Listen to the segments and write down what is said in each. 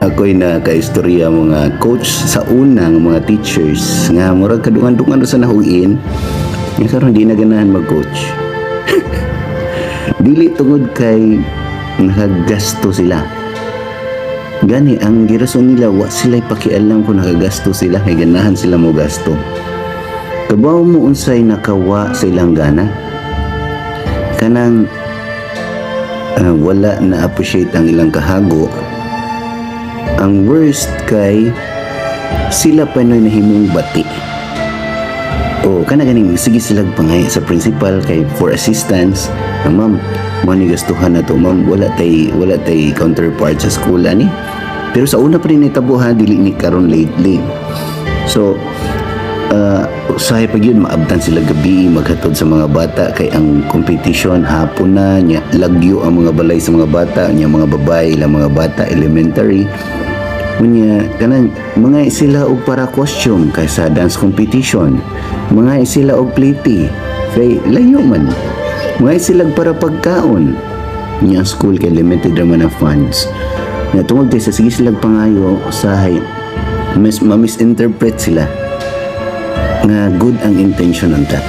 Ako'y nakaistorya mga coach sa unang mga teachers nga murag kadungan-dungan sa nahuin nga karon di na ganahan mag-coach. Dili tungod kay nakagasto sila. Gani ang girason nila, wa sila pakialam kung nakagasto sila kay ganahan sila mo gasto. Kabaw mo unsay nakawa sa ilang gana? Kanang wala na appreciate ang ilang kahago. Ang worst kay sila pa no'y nahimong bati. O kana ganing sige sila pangay sa principal kay for assistance na, "Ma'am, mo ni gastuhan na to, ma'am, wala tay counterpart sa school ani." Pero sa una pa rin nitabo ha, dili ni karon lately. So usahay pa gyud maabtan sila gabi maghatod sa mga bata kay ang competition hapon na nya, lagyo ang mga balay sa mga bata nya, mga babae ilang mga bata elementary. Unya kanang mga sila og para costume kay sa dance competition, mga sila og plate kay layo man, mga sila para pagkaon nya, ang school kay limited raman ang funds. Nga tungod kay sa sige sila pangayo, usahay ma-misinterpret sila nga good ang intention unta.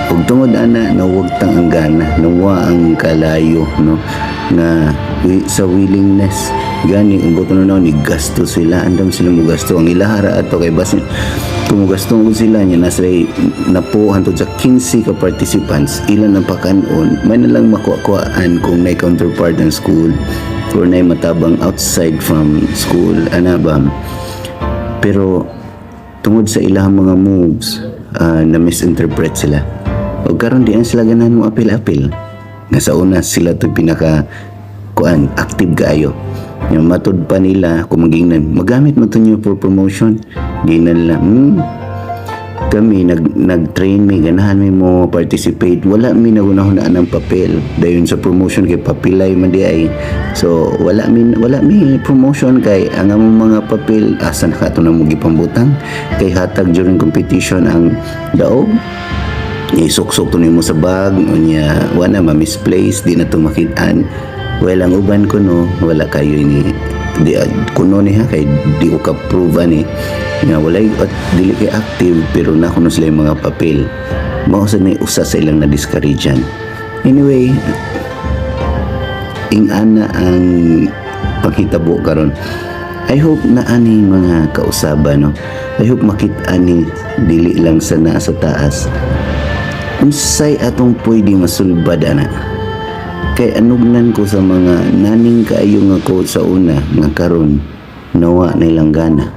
Ug tungod ana nawagtang ang gana, nawa ang kalayo, no, nga sa willingness gani ang buto na ni gasto sila, andam sila mo gasto. Ang ilahara ato kay basin kung gasto ko sila niya, nasa napo hantod sa 15 ka participants, ilan ang pakanon may na lang makuha-kuhaan kung may counterpart ng school or nay matabang outside from school ana ba. Pero tungod sa ilang mga moves, na misinterpret sila o karon di na sila ganahan mo apil-apil nga sa una sila to pinaka kuan, active kaayo. Yung matud pa nila kung magingnan magamit mo to niyo for promotion, di na nila, kami nag-train mi, ganahan mi mo participate, wala mi nagunahon ng papel dayon sa promotion kay papilay man di ay. So wala mi promotion kay ang among mga papel asa na kato na mo gipambutang kay hatag during competition ang daog, isuksok to nimo sa bag unya wala ma-misplace, di na to makitaan. Well, ang uban ko no wala kayo ini di kuno ni ha kay di ko ka-prove ani nga walay at dili kay active, pero na kuno sila yung mga papel mao sa ni usa sa ilang na-discourage. Anyway, ing-ana ang panghitabo karon. I hope na ani mga kausaba, no, I hope makita ni dili lang sa naa sa taas unsay atong pwede masulbad ana kay anugnan ko sa mga naning kaayo nga coach sa una nga karon nawa na ilang gana.